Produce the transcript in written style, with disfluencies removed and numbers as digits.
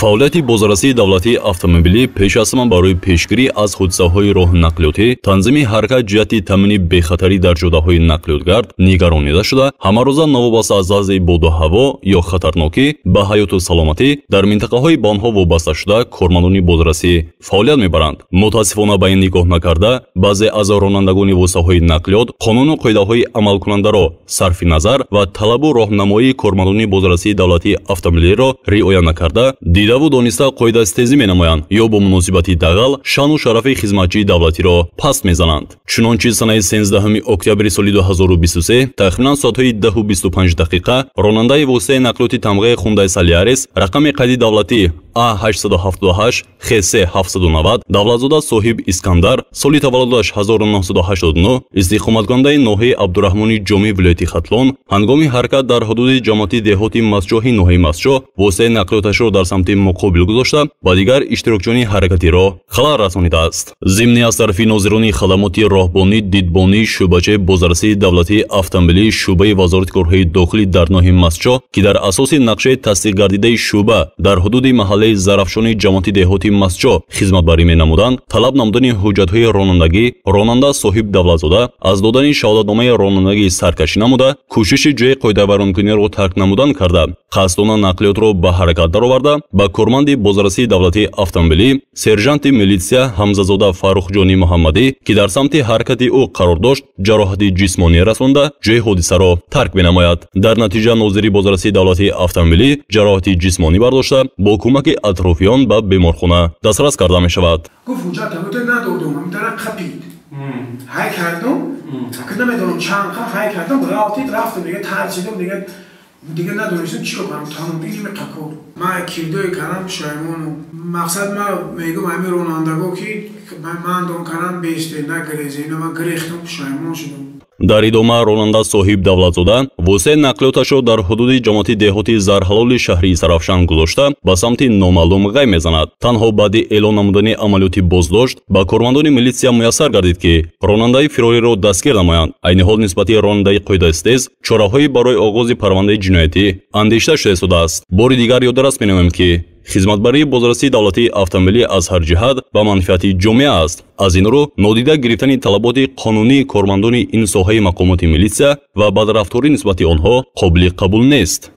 Фаъолияти бозрасии давлатии автомобилӣ пеш аз ҳама барои пешгирӣ аз ҳодисаҳои роҳнақлиётӣ, танзими ҳаракат ҷиҳати таъмини бехатарӣ дар ҷодаҳои нақлиётгард нигаронида шуда, ҳамарӯза новобаста аз вазъи боду ҳаво ё хатарнокӣ ба ҳаёту саломатӣ дар минтақаҳои ба онҳо вобаста шуда кормандони бозрасӣ фаъолият мебаранд. Мутаассифона, ба ин нигоҳ накарда, баъзе аз ронандагони воситаҳои нақлиёт қонуну қоидаҳои амалкунандаро сарфи назар ва талабу роҳнамоии кормандони бозрасии давлатии автомобилиро риоя накарда, дидаву дониста қоидастезӣ менамоянд ё бо муносибати дағал шаъну шарафи хизматчии давлатиро паст мезананд. Чунончи санаи 13 октябри соли 2023 тахминан соатҳои 10:25 ронандаи воситаи нақлиёти тамғаи Хундай Солярис рақами қайди давлатӣ А878 ХС790 Давлатзода Соҳиб Искандар, соли таваллудаш 1989, истиқоматкунандаи ноҳияи Абдураҳмони Ҷомӣ вилояти Хатлон, ҳангоми ҳаракат дар ҳудуди ҷамоати деҳоти Мастчоҳи ноҳияи Мастчоҳ воситаи нақлиёташро дар самти муқобил гузошта, ба дигар иштирокчиёни ҳаракати роҳ халал расонидааст. Зимни аз тарафи нозирони хадамоти роҳбонӣ дидбонии шӯъбачаи бозрасии давлатии автомобилии шӯъбаи Вазорати корҳои дохилӣ дар ноҳияи Мастчоҳ, ки дар асоси нақшаи тасдиқгардидаи шӯъба дар ҳудуди маҳаллаи Зарафшони ҷамоати деҳоти Мастчоҳ хизматбарӣ менамуданд, талаб намудани ҳуҷҷатҳои ронандагӣ, ронанда Соҳиб Давлатзода аз додани шаҳодатномаи ронандагӣ саркашӣ намуда, кӯшиши ҷои қоидавайронкуниро тарк намудан карда, қасдона нақлиётро ба ҳаракат дароварда, ба корманди бозрасии давлатии автомобилӣ сержанти милитсия Ҳамзазода Фаррухҷони Муҳаммадӣ, ки дар самти ҳаракати ӯ қарор дошт, ҷароҳати ҷисмонӣ расонда, ҷои ҳодисаро тарк менамояд. Дар натиҷа нозири бозрасии давлатии автомобилӣ ҷароҳати ҷисмонӣ бардошта, бо кӯмаки атрофиён ба беморхона дастрас карда мешавад. Гуфт, ҳуҷҷат надодум, ҳамтара қапид. Ҳай кардум, намедонам чанд ҳай кардум, ғалтид, рафтум, дига тарсидум, дига надонистам чӣ кунам, тамом илми қакор. Ман кирдои кардам пушаймону. Мақсад ман мегӯм ҳамин ронандаго ки ман дон кардам бесте, нагрезе, ина ман гирехтам, пушаймон шудам. Дар идома ронанда Соҳиб Давлатзода воситаи нақлиёташро дар ҳудуди ҷамоати деҳоти Зарҳалоли шаҳри Сарафшан гузошта, ба самти номаълум ғайб мезанад. Танҳо баъди эълон намудани амалиёти боздошт ба кормандони милитсия муяссар гардид, ки ронандаи фирориро дастгир намоянд. Айни ҳол нисбати ронандаи қоидастез чораҳое барои оғози парвандаи ҷиноятӣ андешида шуда истодааст. Бори дигар ёдрас менамоем, ки хизматбарии бозрасии давлатии автомобилӣ аз ҳар ҷиҳат ба манфиати ҷомеа аст. Аз ин рӯ нодида гирифтани талаботи қонунии кормандони ин соҳаи мақомоти милитсия ва бадрафторӣ нисбати онҳо қобили қабул нест.